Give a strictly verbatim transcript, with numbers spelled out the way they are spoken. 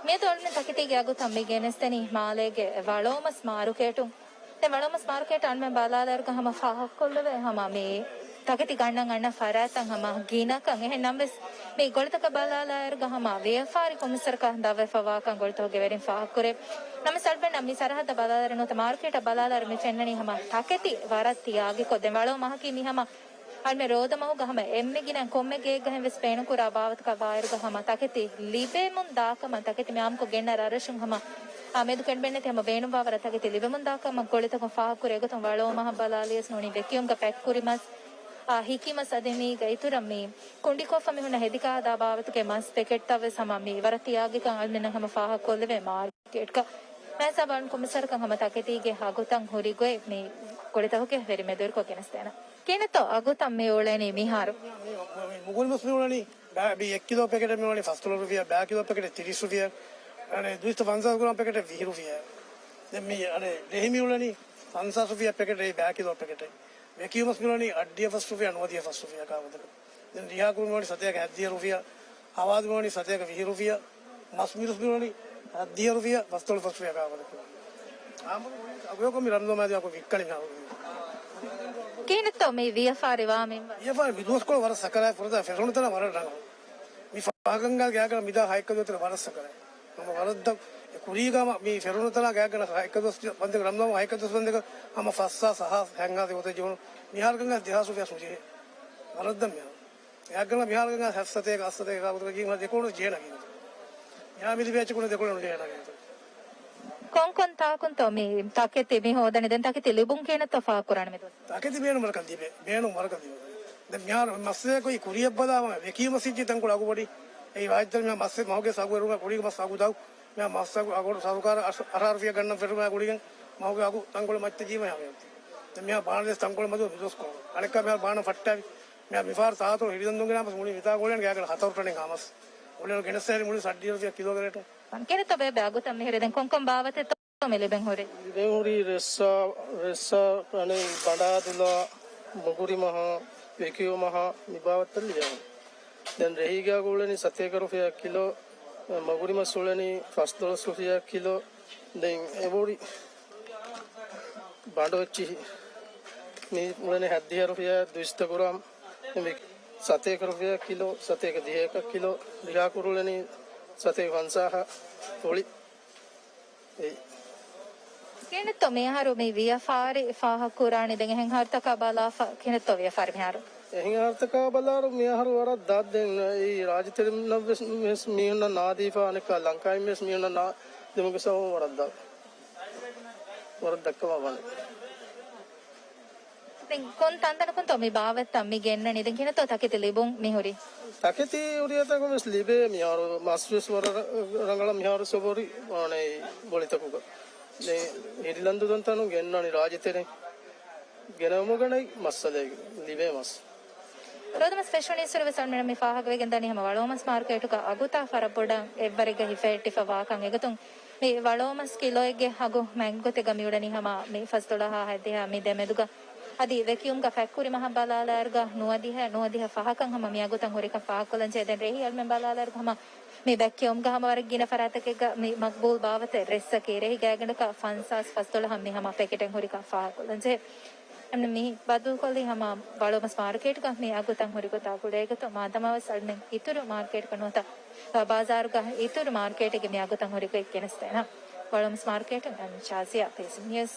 މިއަދު އަޅުގަނޑު ތަކެތީގެ އަގުތައް މި ގެނެސްދެނީ މާލޭގެ ވަޅޯމަސް މާރުކޭޓުން. ދެން ވަޅޯމަސް މާރުކޭޓް އަޅުގަނޑު ބަލާލާއިރުގަ ހަމަ ފާހަގަކޮށްލެވޭ ހަމަ މި ތަކެތި ގަންނަން އަންނަ ފަރާތްތައް ހަމަ ގިނަކަން. އެހެން ނަމަވެސް، މި ގޮޅިތަކަށް ބަލާލާއިރުގަ ހަމަ ވިޔަފާރި ކޮންމެސް ވަރަކަށް ދަށްވެފަ ވާކަން ގޮޅިތަކުގެ ވެރިން ފާހަގަކުރޭ. ނަމަވެސް އަޅުގަނޑަށް މި ސަރަހައްދަށް ބަލާލާއިރު ނުވަތަ މާރުކޭޓަށް ބަލާލާއިރު މި ފެންނަނީ ހަމަ ތަކެތި ވަރަށް ތިޔާގިކޮށް. ދެން ވަޅޯ މަހަކީ މި ހަމަ އަޅުމެ ރޯދަމަހުގަ ހަމަ އެންމެ ގިނަ ކޮންމެ ގެއެއްގަހެން ވެސް ބޭނުންކުރާ ބާވަތަކަށް ވާއިރުގަ ހަމަ ތަކެތި ލިބެމުން ދާކަމަށް ތަކެތި މި އާއްމުކޮށް ގެންނަ ރަށްރަށުން ހަމަ އާ މެދު ކެނޑިބެންނެތި ހަމަ ބޭނުންވާވަރަށް ތަކެތި ލިބެމުން ދާކަމަށް ގޮޅިތަކުން ފާހަގަކުރި އެގޮތުން ވަޅޯ މަހަށް ބަލާލިޔަސް ނޫނީ ވެކިއުމްގަ ޕެކްކުރި މަސް، އާ، ހިކި މަސް އަދި މީގަ އިތުރަށް މި ކުނޑިކޮށްފަ މި ހުންނަ ހެދިކާ ހަދާ ބާވަތުގެ މަސް ޕެކެޓްތައް ވެސް ހަމަ މި ވަރަށް ތިޔާގިކަން އަޅުމެންނަށް ހަމަ ފާހަގަކޮށްލެވޭ މާރު ކޭޓްގަ. މިހިސާބަށް ކޮންމެސް ވަރަކަށް ހަމަ ތަކެތީގެ އަގުތައް ހުރި ގޮތް މި ގޮޅިތަކުގެ ވެރި މެދުވެރިކޮށް ގެނެސްދޭނަން. ކިހިނެއްތޯ އަގުތައް މި އުޅެނީ މިހާރު؟ މި މުގުރި މަސް މި އުޅެނީ ބައި އެއް ކިލޯ ޕެކެޓެއް މި އުޅެނީ ފަސްދޮޅަސް ރުފިޔާ، ބައި ކިލޯ ޕެކެޓެއް ތިރީސް ރުފިޔާ، އަނެއް ދުއިސައްތަ ފަންސާސް ގްރާމް ޕެކެޓެއް ވިހި ރުފިޔާ. ދެން މި އަނެއް ރެހި މި އުޅެނީ ފަންސާސް ރުފިޔާ ޕެކެޓެއް ބައި ކިލޯ ޕެކެޓެއް. ވެކިއުމް މަސް މި އުޅެނީ އަށްޑިހަ ފަސް ރުފިޔާ، ނުވަދިހަ ފަސް ރުފިޔާ ކާވަދަކަށް. ދެން ރިހާ ކުރު މި އުޅެނީ ސަތޭކަ ހަތްދިހަ ރުފިޔާ. ހަވާދު މި އުޅެނީ ސަތޭކަ ވިހި ރުފިޔާ. މަސް މިރުސް މި އުޅެނީ ހަތްދިހަ ރުފިޔާ، ފަސްދޮޅަސް ރުފިޔާ ކާވަދަކަށް. އާ، އަގު އެކަން މި ރަންދަމާ ދިޔަ އަގު ވިއްކަނީ މި އަގު. ކިހިނެއްތޯ މި ވިޔަފާރި ވާ މިންވަރު؟ ވިޔަފާރި މި ދުވަސްކޮޅު ވަރަށް ސަކަރާތް ފުރަތަމަ ފެށުނު ތަނަށް ވަރަށް ރަނގަޅު. މި ފާހަގަކަން ގާތްގަނޑަކަށް މިދާ ހަތް އެކަ ދުވަހު ވަރަށް ސަކަރާތް. ހަމަ ވަރަށް ދަށް އެ ކުރީގަ ހަމަ މި ފެށުނު ތަނާ ގާތްގަނޑަކަށް ހަތް އެކަ ދުވަސް ބަންދެގަ ރަމްޟާން ހަތް އެކަ ދުވަސް ބަންދެގަ ހަމަ ފަސް ހާސް ހަތް ހާސް ހަތް ހާސް އެ ގޮތަށް ޖެހުނު. މިހާރު ގަންގަސް ދެހާސް ރުފިޔާ ނުޖެހޭ. ވަރަށް ދަށް މިހާރު. ގާތްގަނޑަކަށް މިހާރު ގަންގަސް ހަތް ސަތޭކަ އަށް ސަތޭކަ ކާކުތަކަށް ގިން ދެކޮޅު ޖެހޭނަ ގިން. މިހާ މި ލިބޭ އެއްޗަކުން ދެކޮޅު ނުޖެހޭނަ ގިން. ކޮންކޮން ތާކުންތޯ މި ތަކެތި މި ހޯދަނީ؟ ދެން ތަކެތި ލިބުން ކިހިނެއްތޯ ފާހަގަކުރާނެ މި ދުވަސް؟ ތަކެތި ބޭނުން ވަރަކަށް ލިބޭ. ބޭނުން ވަރަކަށް ލިބޭ. ދެން މިހާރު މައްސަލައަކީ ކުރިޔަށް ބަލާ ވެކިއުމަށް ސިއްޖި ތަންކޮޅު އަގު ބޮޑި. އެއީ ވާހިދު މިހާ މައްސަ މަހުގެ ސަގު އެރުމަށް ކުރީގެ މައްސަ އަގު ދައު. މިހާ މައްސަ އަގު އަގު ސަރުކާރަށް އަށް، އަށާރަ ރުފިޔާ ގަންނަން ފެށުމާ ގުޅިގެން މަހުގެ އަގު ތަންކޮޅެއް މައްޗަށް ޖީވަ ހަމަޔަށް. ދެން މިހާ ބާނަން ވެސް ތަންކޮޅެއް މަދު މި ދުވަސްކޮޅު. އަނެއްކާ މިހާ ބާނަން ފައްޓާވި. މިހާ މިފަހަރު ތާތު ހިރިދަންދޮންގެ ނާމަސް މުޅި މިތާ ގޯޅިން ގާގަނޑަ ހަތަރު ޓަނެއް ހާމަސް. އޮޅި ގެނެސް ހެރި މުޅި ސައްޑި ރުފިޔާ ކިލޯގެ ރޭޓު. ކިހިނެއްތޯ ބޭބެ އަގުތައް މިހިރެ ދެން ކޮންކޮން ބާވަތެއްތޯ މި ލިބެން ހުރި؟ ލިބެން ހުރީ ރެއްސާ، ރެއްސާ އަނެއް ބަނޑާދުލާ، މުގުރި މަހާ، ވެކިއު މަހާ މި ބާވަތްތައް ލިބެން. ދެން ރެހީގާ އުޅެނީ ސަތޭކަ ރުފިޔާ ކިލޯ، މަގުރި މަސް އުޅެނީ ފަސްދޮޅަސް ރުފިޔާ ކިލޯ. ދެން އެބުރި ބަނޑު އެއްޗިހި މި އުޅެނީ ހަތްދިހަ ރުފިޔާ ދުއިސައްތަ ގްރާމް. މި ސަތޭކަ ރުފިޔާ ކިލޯ، ސަތޭކަ ދިހައަކަށް ކިލޯ. ރިހާ ކުރު އުޅެނީ ސަތޭކަ ފަންސާހަށް ފުޅި. އެއް. ކިހިނެއްތޯ މިހާރު މި ވިޔަފާރި ފާހަގަކުރާނީ؟ ދެން އެހެން ހާރުތަކާ ބަލާފަ ކިހިނެއްތޯ ވިޔަފާރި މިހާރު؟ އެހެން ހާރުތަކާ ބަލާއިރު މިހާރު ވަރަށް ދަށް. ދެން އެއީ ރާއްޖެތެރެނަށް ވެސް މީހުންނަށް ނާދީފަ، އަނެއްކާ ލަންކާއިން ވެސް މީހުންނަށް ނާދިމުގެ ސަބަބުން ވަރަށް ދަށް. ވަރަށް ދަށްކަމަށް ވަނީ. ދެން ކޮން ތަންތަނަކުންތޯ މި ބާވަތްތައް މި ގެންނަނީ؟ ދެން ކިހިނެއްތޯ ތަކެތި ލިބުން މިހުރީ؟ ތަކެތި ހުރިހާ ތަކެއް ވެސް ލިބޭ މިހާރު. މަސް ވެސް ވަރަށް ރަ-، ރަނގަޅަށް މިހާރު ސޮބޮރި ވާނެ ގޮޅިތަކުގަ. ދެން ހިރިލަންދޫ ތަންތަނުން ގެންނަނީ ރާއްޖެތެރެ. ގެނައުމުގަނެ މައްސަލައެއް ލިބޭ މަސް. ރޯދަމަސް ފެށުނީއްސުރެ ވެސް އަޅުމެން މި ފާހަގަވެގެން ދަނީ ހަމަ ވަޅޯމަސް މާރުކޭޓުގަ އަގުތައް ފަރަށް ބޮޑަށް އެއްވަރެއްގަ ހިފެހެއްޓިފަ ވާކަން. އެގޮތުން މި ވަޅޯމަސް ކިލޯއެއްގެ އަގު މަތިން ގޮތެއްގަ މިއުޅެނީ ހަމަ މި ފަސްދޮޅަހާ ހަތްދިހަ މި ދެމެދުގަ. އަދި ވެކިއުމްގަ ފެކްކުރި މަހަށް ބަލާލާއިރުގަ ނުވަދިހަ، ނުވަދިހަ ފަހަކަށް ހަމަ މި އަގުތައް ހުރިކަން ފާހަގަކޮށްލަންޖެހޭ. ދެން ރެހި އަޅުމެން ބަލާލާއިރުގަ ހަމަ މި ވެކިއުމްގަ ހަމަ ވަރަށް ގިނަ ފަރާތަކެއްގަ މި މަގްބޫލް ބާވަތެއް ރެއްސަކީ. ރެހި ގާތްގަނޑަކަށް ފަންސާސް ފަސްދޮޅަހަށް މި ހަމަ ޕެކެޓެއް ހުރިކަން ފާހަގަކޮށްލަންޖެހޭ. އެމްނަ މި ބަދަލުކޮށްލީ ހަމަ ވަޅޯމަސް މާރުކޭޓުގަ މި އަގުތައް ހުރި ގޮތާ ގުޅޭގޮތުން މާދަމާވެސް އަޅުމެން އިތުރު މާރުކޭޓުގަ ނުވަތަ ބާޒާރުގަ އިތުރު މާރުކޭޓެއްގެ މި އަގުތައް ހުރި ގޮތް ގެނެސްދޭނަން. ވަޅޯމަސް މާރުކޭޓުން އެމް ޝާޒިޔާ، ޕީސީ ނިއުސް.